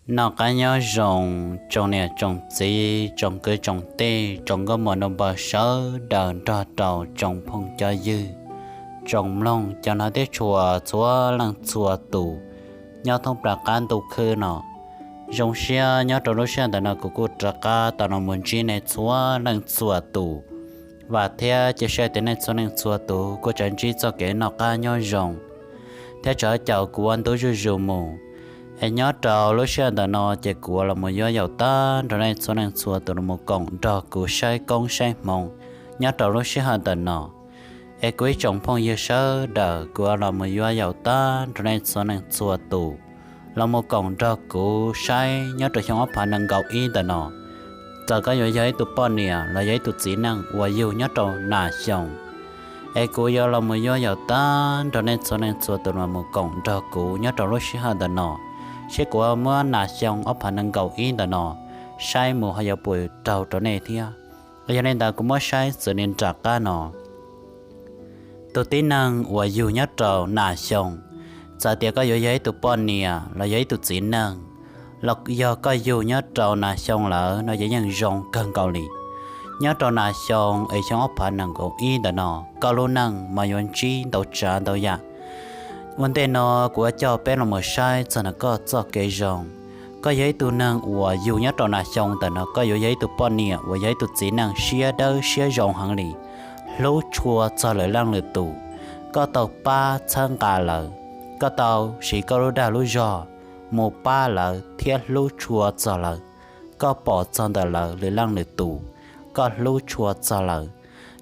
Noj qab nyob zoo tsoom niam tsoom txiv, tsoom kwv tsoom tij, tsoom nkauj muam nus npawg sawv daws nrog rau tsoom phooj cov ywg, tsoom mloog cov hnov thiab tshua txhua leej txhua tus nyob thoob plaws qab ntuj khwb no. Zoo siab nyob rau lub sij hawm ntawm no kuv kuj rov qab tau los mus ntsib nej txhua leej txhua tus. Vam thiab cia siab tias nej txhua leej txhua tus kuj tseem ntsib txoj kev noj qab nyob zoo thiab tseem caum kuv ua ntu zuj zus mus. Es nyob rau lub sij hawm ntawm no ces kuv los mus yuav yaum tag nrho nej txhua leej txhua tus los mus koom nrog kuv saib koob saib hmoov nyob rau lub sij hawm ntawm no. Es kuv ib tsoom phooj ywg sawv daws, kuv los mus yuav yaum tag nrho nej txhua leej txhua tus los mus koom nrog kuv saib nyob rau xyoo ob phav nees nkaum ib ntawm no. Txawm koj yuav yog ib tug poj niam los yog ib tug txiv neej uas yug nyob rau nas xyoo, es kuv yuav los mus yuav yaum tag nrho nej txhua leej txhua tus los mus koom nrog kuv nyob rau lub sij hawm ntawm no, seb kuv muab nas xyoo ob phav nees nkaum ib ntawm no saib mus ho yuav puas raug rau nej thiab. Yog li ntawd kuv muab saib xws li nram qab no. Tus tib neeg uas yug nyob rau nas xyoo, txawm tias koj yuav yog ib tug poj niam los yog ib tug txiv neej, los yog koj yug nyob rau nas xyoo lawm no ces yeej zoo kawg nkaus li. Nyob rau nas xyoo es xyoo ob phav nees nkaum ib ntawm no, koj lub neej mas yuav ntsib ntau tsav ntau yam. Ua ntej no kuv yuav coj peb los mus saib txog ntawm koj txoj kev zoo. Koj yog ib tug neeg uas yug nyob rau nas xyoo ntawm no, koj yuav yog ib tug poj niam uas yog ib tug txiv neej siab dawb siab zoo heev li, hlub tshua txog lwm leej lwm tus. Koj tau pab txhawb nqa lawv, koj tau siv koj lub dag lub zog mus pab lawv thiab hlub tshua txog lawv. Koj pom txog ntawm lawv lwm leej lwm tus, koj hlub tshua txog lawv.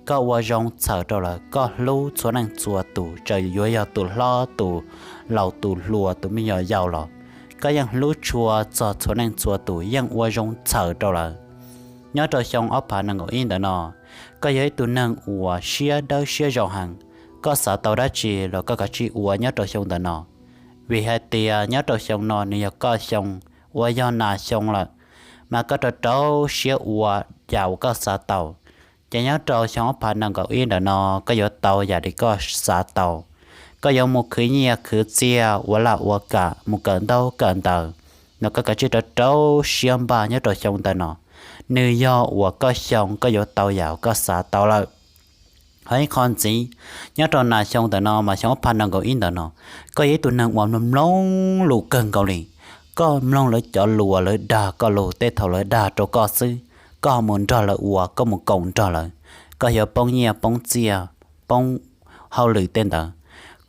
Koj ua zoo txhawm rau lawv, koj hlub txhua leej txhua tus, txawm yuav yog tus hlob tus laus tus hluas tus me nyuam yaus los, koj yeej hlub tshua txog txhua leej txhua tus, yeej ua zoo txhawm rau lawv. Nyob rau xyoo ob phav nees nkaum ib ntawm no, koj yog ib tug neeg uas siab dawb siab zoo heev. Koj xav tau dab tsi los koj kav tsij ua nyob rau xyoo ntawm no, vim hais tias nyob rau xyoo no nws yog koj xyoo uas yog nas xyoo lawm, mas koj rau rau siab ua yam uas koj xav tau. Ces nyob rau xyoo ob phav nees nkaum ib ntawm no, koj yuav tau yam li koj xav tau. Koj yuav mus khwv nyiaj khwv txiaj ua laj ua kam, mus kawm ntaub kawm ntawv, no koj kav tsij rau rau siab npaj nyob rau xyoo ntawm no. Nws yog uas koj xyoo, koj yuav tau yam uas koj xav tau lawm. Ho ib qho ntxiv, nyob rau nas xyoo ntawm no mas xyoo ob phav nees nkaum ib ntawm no, koj yog ib tug neeg uas mloog lus kawg nkaus li. Koj mloog lawv cov lus uas lawv dag koj lus tej thaum lawv dag rau koj xwb, koj ho mus nrog lawv ua, koj mus koom nrog lawv, koj yuav poob nyiaj poob txiaj, poob hauj lwm tej ntawd.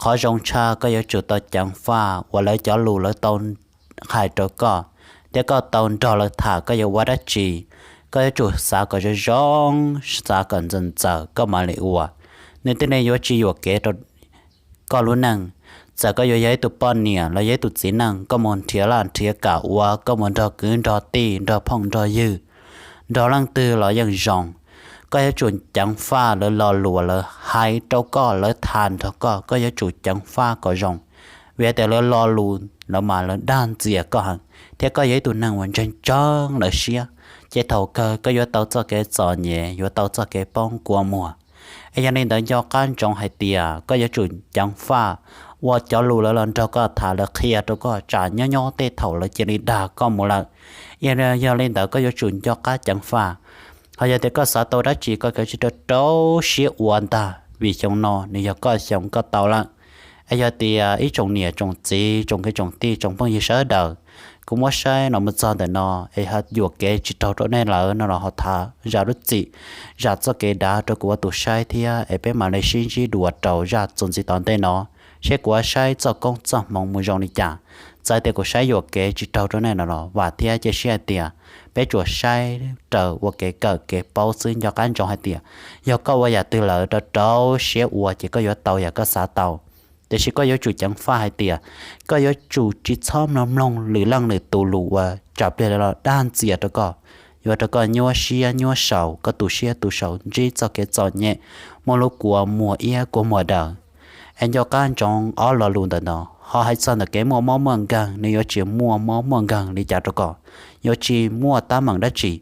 Qhov zoo tshaj koj yuav tsum tau ceev faj uas lawv cov lus lawv tau hais rau koj, thiab koj tau nrog lawv tham koj yuav ua dab tsi. Koj yuav tsum xav kom zoo zoo, xav kom ntxaws ntxaws koj mam li ua, nws thiaj li yuav tsis yuam kev rau koj lub neej. Txawm koj yuav yog ib tug poj niam los yog ib tug txiv neej, koj mus nrhiav laj nrhiav kam ua, koj mus nrog kwv nrog tij, nrog phooj nrog ywg, nrog leej twg los yeej zoo. Koj yuav tsum ceev faj lawv lo lus uas lawv hais rau koj, lawv tham nrog koj, koj yuav tsum ceev faj kom zoo. Vim hais tias lawv lo lus lawv mas lawv dag ntxias koj heev, thiab koj yog ib tug neeg uas ntseeg tseeb lawv siab, ces thaum kawg koj yuav tau txoj kev txom nyem, yuav tau txoj kev poob kua muag. Es yog li ntawd nco qab ntsoov hais tias koj yuav tsum ceev faj ua cov lus lawv los nrog koj tham, lawv qhia rau koj, tsam nyob nyob tej thaum lawv cia li dag koj mus lawm. Yog li ntawd koj yuav tsum nco qab ceev faj. Ho yog tias koj xav tau dab tsi koj kav tsij rau rau siab ua ntag, vim xyoo no nws yog koj xyoo koj tau lawm. Es yog tias ib tsoom niam tsoom txiv, tsoom kwv tsoom tij, tsoom phooj ywg sawv daws, kuv muab saib no mus txog ntawm no es ho yuam kev tsis raug rau nej lawm no los ho thov zam lub txim, zam txoj kev dav rau kuv ua tus saib thiab, es peb mam li sib ntsib dua rau zaj txuas ntxiv tom ntej no, seb kuv ua saib txoj koob txoj hmoov mus zoo li cas. Txawm tias kuv saib yuam kev tsis raug rau nej no los vam thiab cia siab hais tias peb tsuas saib raws ua kev kawm kev paub xwb, nco qab ntsoov hais tias yog koj ua yam twg lawm rau rau siab ua ces koj yuav tau yam koj xav tau. Tiam sis koj yuav tsum ceev faj hais tias koj yuav tsum tsis txhob mloog mloog lwm leej lwm tus lus uas tsam pliag lawv los dag ntxias rau koj, yuav rau koj nyuaj siab nyuaj saum, koj tu siab tu saum, ntsib txoj kev txom nyem, muaj lub kua muag iab kua muag daws. Es nco qab ntsoov ob lo lus ntawm no, ho hais txog ntawm kev muaj mob muaj nkeeg, nws yuav tsis muaj mob muaj nkeeg li cas rau koj, yuav tsis muaj teeb meem dab tsi.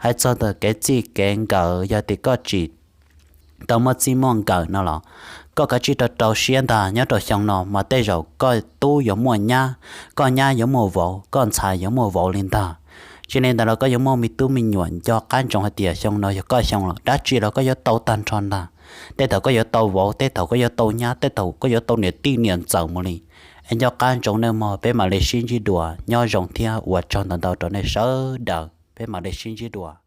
Hais txog ntawm kev txij kev nkawm, yog tias koj tsis tau muaj txij muaj nkawm no los koj kav tsij rau rau siab ntag. Nyob rau xyoo no mas tej zaum koj tub yuav muaj nyab, koj nyab yuav muaj vauv, koj ntxhais yuav muaj vauv li ntag. Tsis li ntawd los koj yuav muaj me tub me nyuam. Nco qab ntsoov hais tias xyoo no yog koj xyoo lawm, dab tsi los koj yuav tau tag nrho ntag. Tej thaum koj yuav tau vauv, tej thaum koj yuav tau nyab, tej thaum koj yuav tau niam tij niam ntxawm mus li. Es nco qab ntsoov nawb mog, peb mam li sib ntsib dua. Nyob zoo thiab ua tsaug ntau ntau rau nej sawv daws, peb mam li sib ntsib dua.